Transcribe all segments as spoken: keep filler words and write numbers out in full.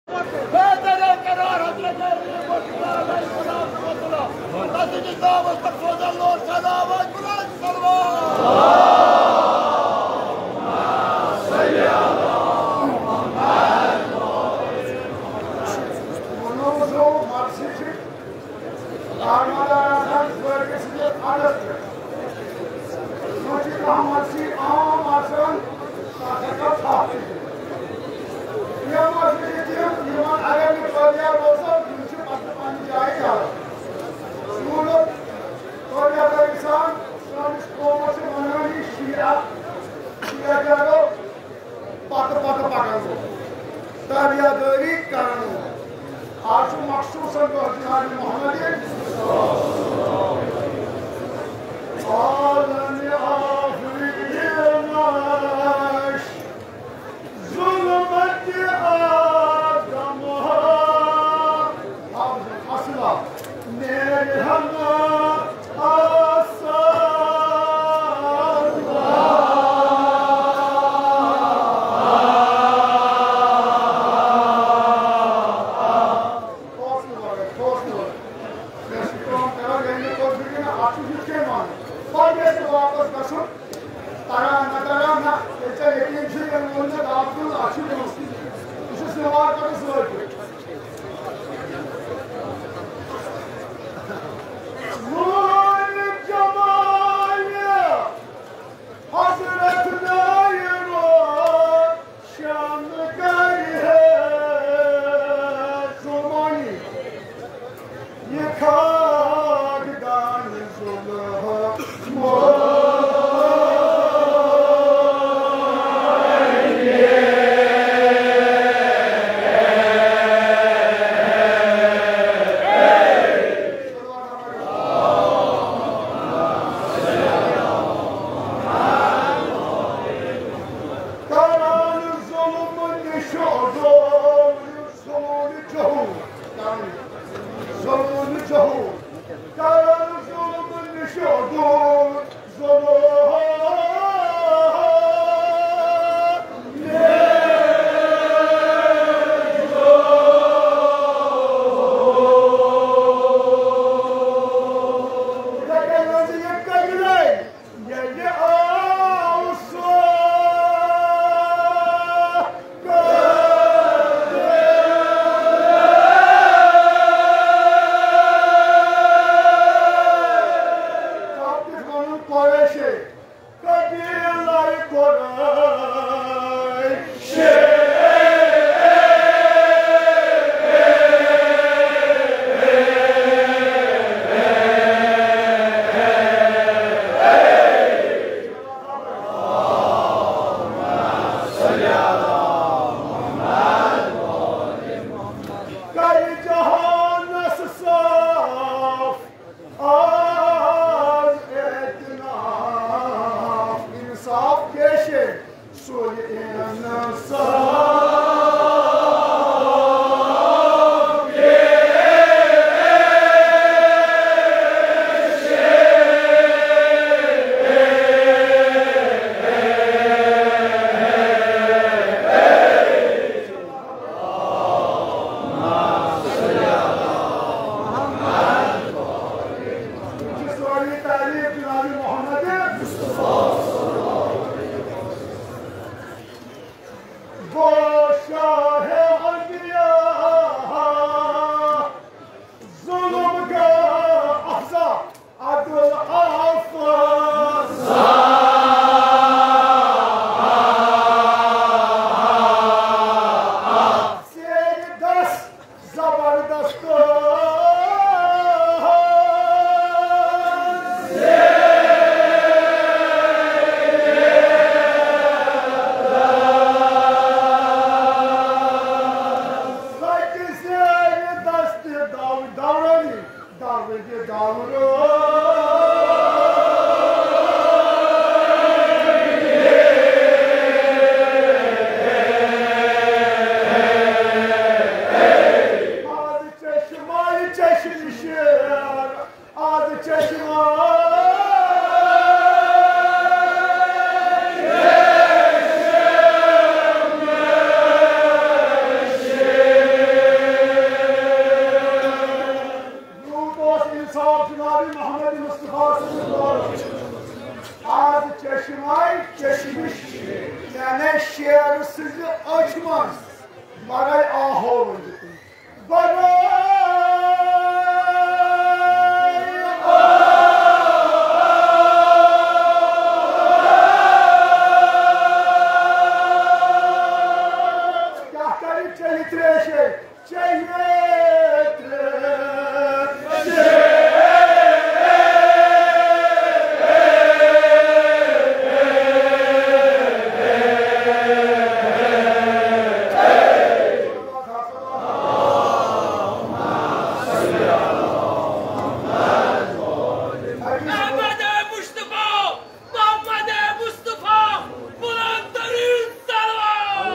بہترین قرار حضرت علی مطلع علیہ الصلوۃ والسلام۔ حضرت نظام الحق صلی اللہ علیہ وسلم۔ دارمدار آسان، بٲقی چھِ یہِ اَڈَس پٮ۪ٹھ۔ وۄنۍ چھِ کانٛہہ مسجد عام آسان، تَتھ ہٮ۪کو تھپھ تہِ دِتھ۔ یِم مسجد یِم، یِمَن اگر نہٕ پٲدیار روزو، یِم چھِ پَتہٕ پنٛنہِ جایہِ یَلہٕ۔ سہوٗلت پٲدیار اِنسان، سٲنِس قومَس چھِ وَنان یہِ شیعہ، شیعہ کیٛاہ گوٚو؟ پتہٕ پتہٕ پکان وول، تابعدٲری کران وول۔ آز چھُ مخصوٗصن دۄہ جناب محمد۔ عالم آفرینش ظلمت آدم۔ اصلا میرے ہم آسان۔ حوصلہٕ وَرٲے، حوصلہٕ وَرٲے۔ مےٚ چھِ کٲم کَران، ییٚلہِ مےٚ کوٚر فِکرِ نہ، اَتھ چھُ یِتھ کٔنۍ وَنُن۔ پَتہٕ گژھِ برای کیٛاہ کَرِ چیٚیہِ ترٛیشے، چیٚیہِ ترٛیشے۔ محمد مصطفیٰ، محمد مصطفیٰ، بلند ترین صلوات۔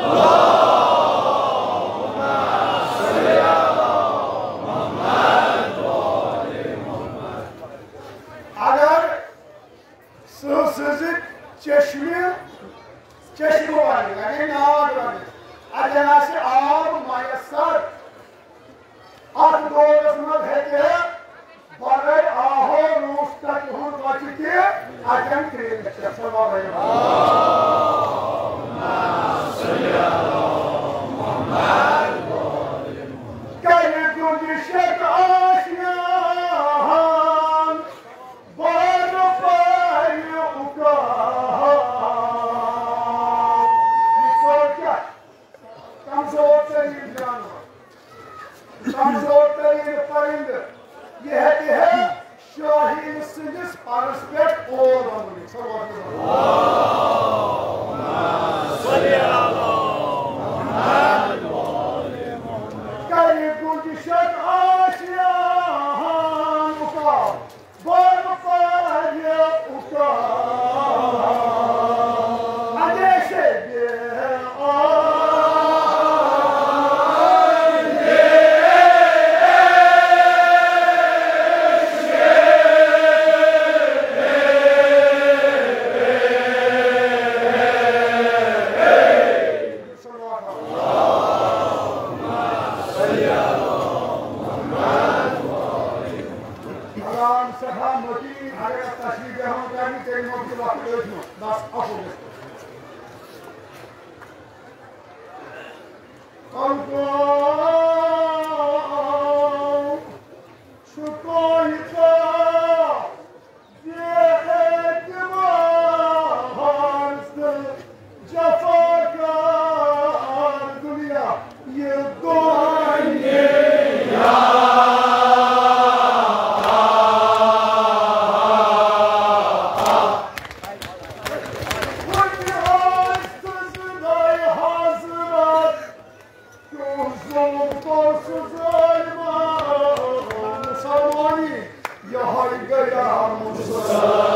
اگر سٕہہ سٕنٛزِ چشمہِ، چشمہٕ وَنہِ، یعنی ناگ وَنہِ، اَتٮ۪ن آسہِ آب میسر، اَتھ دورس منٛز ہیٚکہِ ہے بغٲر آہو روٗس ٹکہِ ہُنٛد بچہِ تہِ اَتٮ۪ن ترٛیش چٮ۪تھ۔ صلی اللہ علیہ وسلم۔ کَرِ گُنجشت آشیان بار پایہِ اُکا۔ یہِ ژوٚل کیٛاہ؟ کمزور تریٖن جانور، کمزور تریٖن پرندٕ، یہِ ہیٚکہِ ہے شاہیٖن سٕنٛدِس پرس پٮ۪ٹھ اور بنٲوِتھ۔ صلوات۔ کَرِ گُنجشت آسیان اُکا۔ بار پایہِ اُکا۔ اندیشے بے آ۔ آرام سٮ۪ٹھاہ مٔٹیٖن، اگر اَتھ تشریٖح بیٚہوان کَرنہِ، تیٚلہِ مۄکلہِ وقت أتھۍ منٛز۔ بس، اَصٕل گژھِ۔ القرآن چھُ کٲنٛسہِ بے اعتبار تہٕ جفاکار دنیا، یہِ دنیا۔ وۄنۍ ٲسۍ تہٕ زِندَے حضرت، کیوں ظلم کوٚر سُہ ظٲلمن؟ مسلمانی، یہوے گٔیا مسلمان۔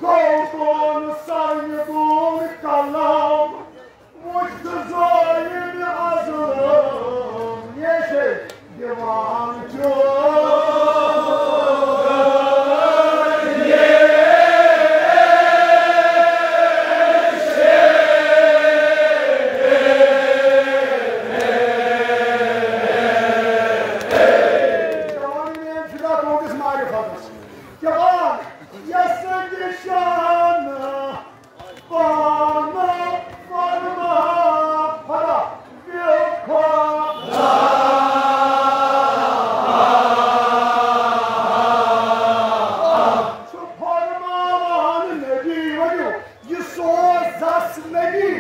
گوٚو کون سرنگون کلام، وُچھ ظٲلم اظلم، یہِ چھُ دِوان چوب۔ جوان، یس نشان پانا فرما فرا چھُ فرماوان نبی، ؤنِو، یہِ سوزس نبی۔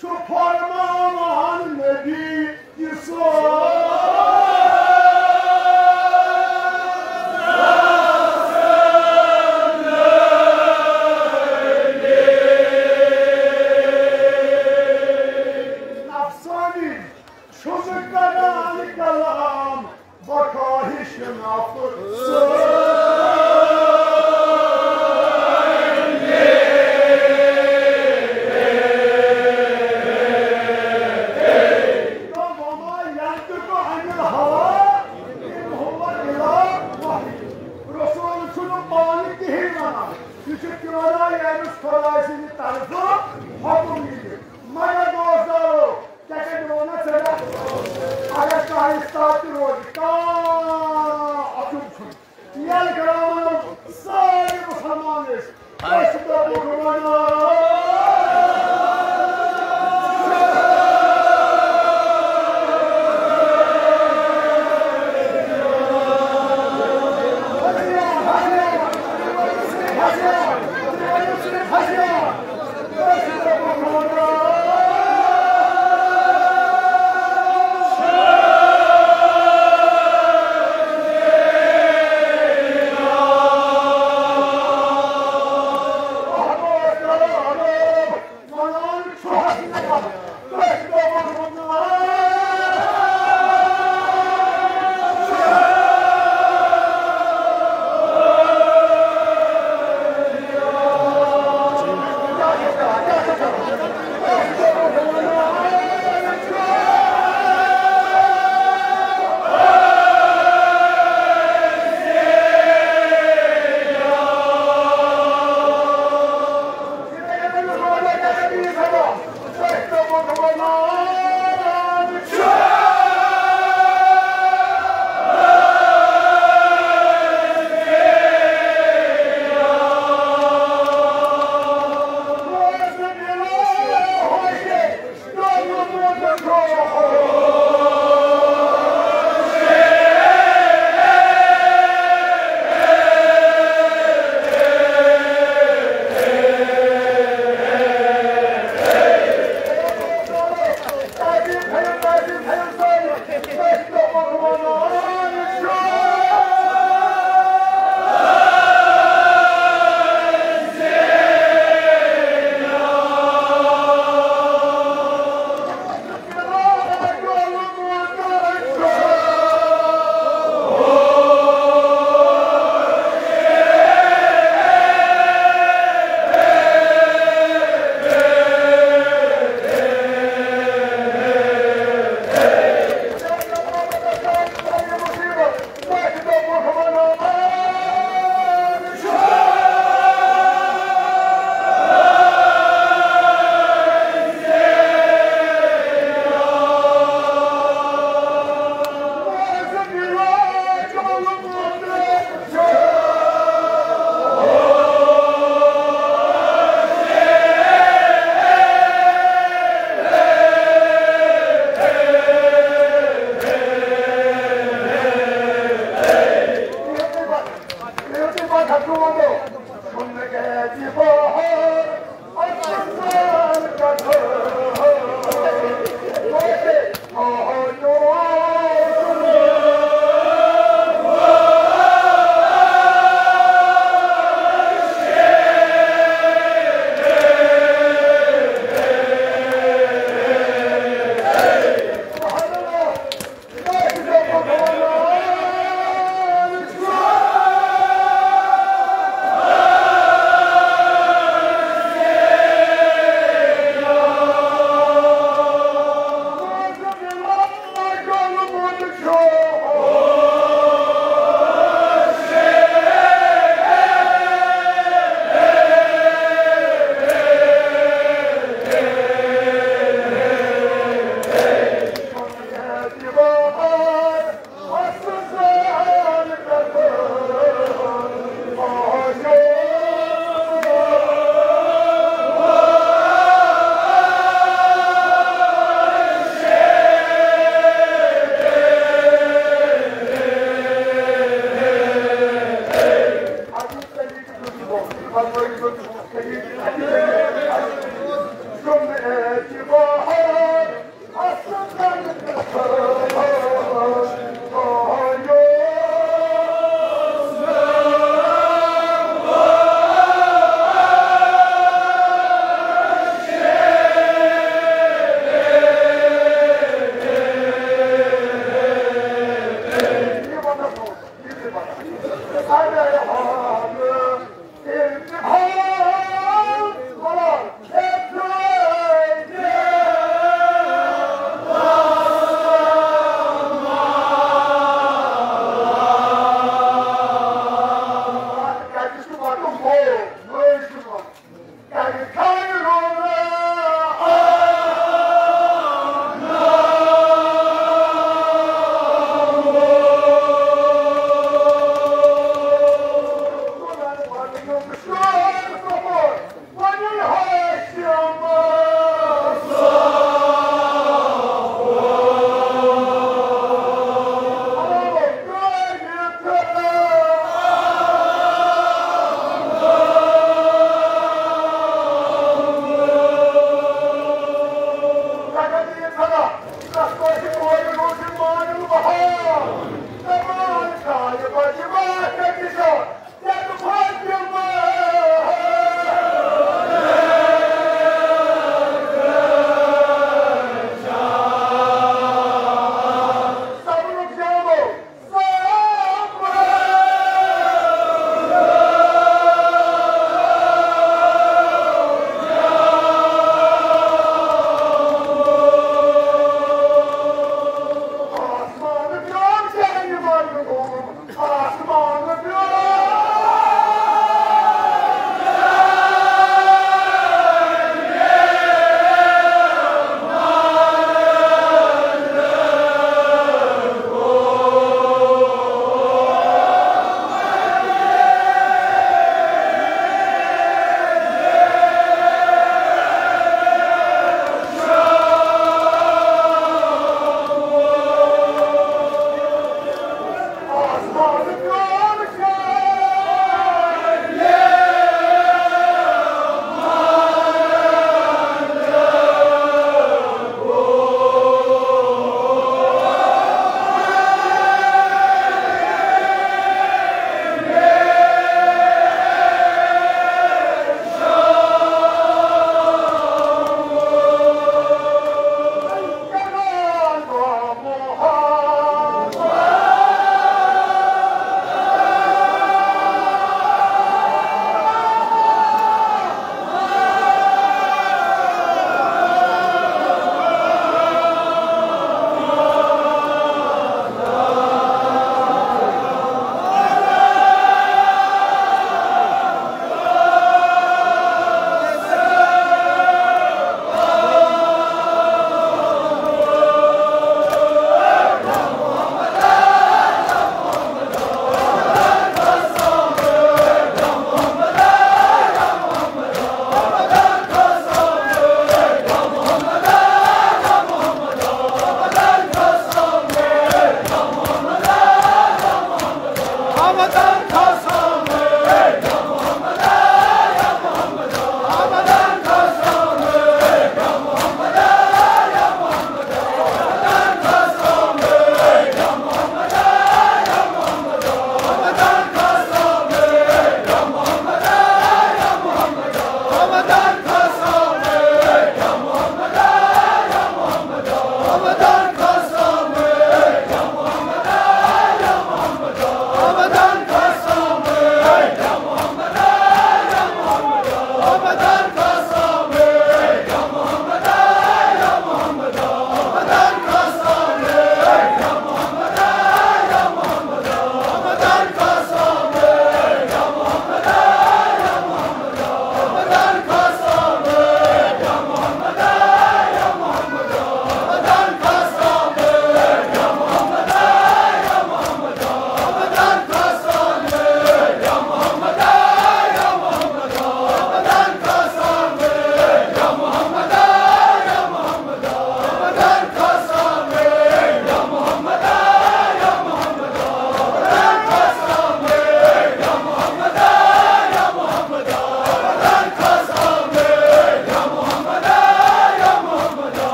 چھُ فرماوان نبی یہِ سوز۔ نفسانی چھُ نہٕ کران کلام، بخواہش نفس۔ وما ينطق عن الهوى، إن هو إلا وحي۔ رسول چھُنہٕ پانہٕ کِہیٖنۍ وَنان، یہِ چھُ تہِ وَنان ییٚمِس خۄداے سٕنٛدِ طرفہٕ حُکُم یِیہِ۔ مگر دوستو، کیٛاہ کیٛاہ دِمو نا ژےٚ مےٚ؟ اگر کانٛہہ اِستاد تہِ روزِ، کانٛہہ عجوٗب چھُنہٕ۔ ییٚلہِ گرٛاوُنٛڈ سٲری مُسلمان ٲسۍ، أسۍ چھِ دَپان